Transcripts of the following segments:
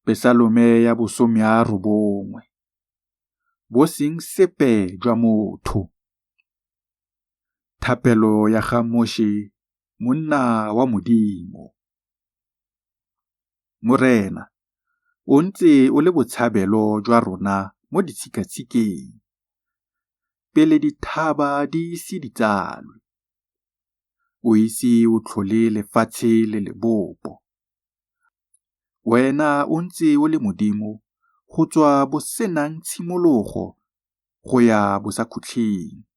Pesalome ya bosomearobongwe. Boseng sepe jwa motho. Thapelo ya ga Moše monna wa Modimo. Morena, o ntse o le botshabelo jwa rona mo ditshikatshikeng, pele dithaba di ise di tsalwe, o ise o tlhole lefatshe le lebopo. Wena o ntse o le Modimo go tswa bosenangtshimologo go ya bosakhutleng.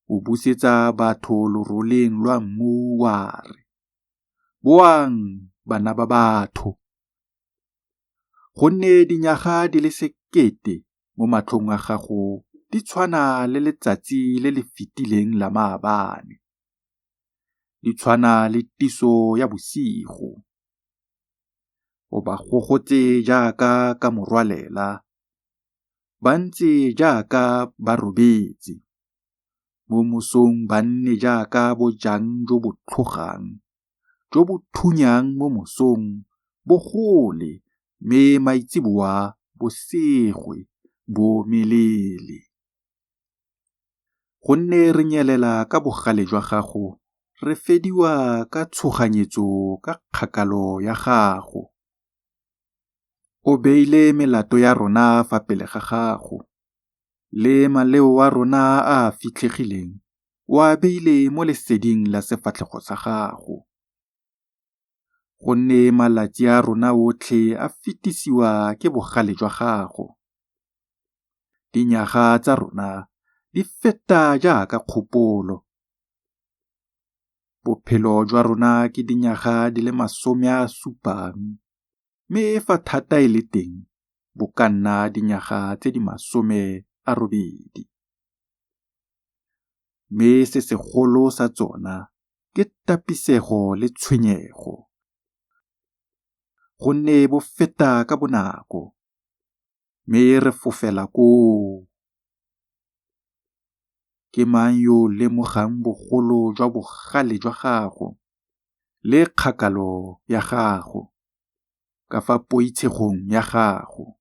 O busetsa batho loroleng lwa mmu wa re, Boang, bana ba batho! Gonne dinyaga di le sekete mo matlhong a gago di tshwana le letsatsi le le fetileng la maabane, di tshwana le tiso ya bosigo. O ba gogotse jaaka ka morwalela, ba ntse jaaka ba robetse, mo mosong ba nne jaaka bojang jo bo tlhogang, jo bo thunyang mo mosong bo gole mme maitseboa bo segwe bo omelele. Gonne re nyelela ka bogale jwa gago, re fediwa ka tshoganyetso ka kgakalo ya gago. O beile melato ya rona fa pele ga gago, le maleo a rona a a fitlhegileng o a beile mo leseding la sefatlhego sa gago. Gonne malatsi a rona otlhe a fetisiwa ke bogale jwa gago, dinyaga tsa rona di feta jaaka kgopolo. Bophelo jwa rona ke dinyaga di le 70, mme fa thata e le teng bo ka nna dinyaga tse di 80. Mme se segolo sa tsona ke tapisego le tshwenyego, gonne bo feta ka bonako, mme re fofela koo. Ke mang yo o lemogang bogolo jwa bogale jwa gago le kgakalo ya gago, ka fa poitshegong ya gago?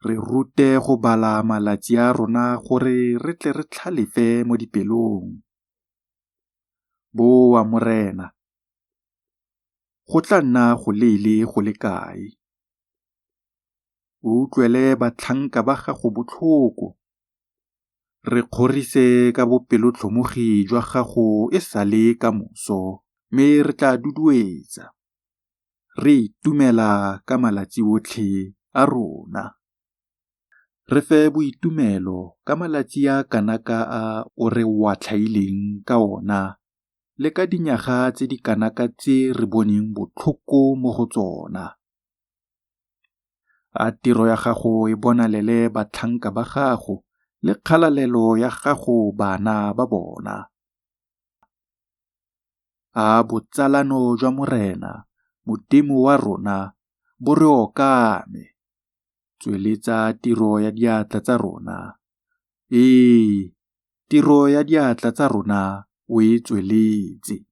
Re rute go bala malatsi a rona gore re tle re tlhalefe mo dipelong. Boa Morena, go tla nna goleele go le kae? O utlwele batlhanka ba gago botlhoko. Re kgorise ka bopelotlhomogi jwa gago e sa le ka moso, mme re tla duduetsa, re itumela ka malatsi otlhe a rona. Re fe boitumelo ka malatsi a a kana ka a o re watlhaileng ka ona le ka dinyaga tse di kana ka tse re boneng botlhoko mo go tsona. A tiro ya gago e bonalele batlhanka ba gago le kgalalelo ya gago bana ba bona. A botsalano jwa Morena, Modimo wa rona, bo re okame. Tsweletsa tiro ya diatla tsa rona, ee, tiro ya diatla tsa rona o e tsweletse.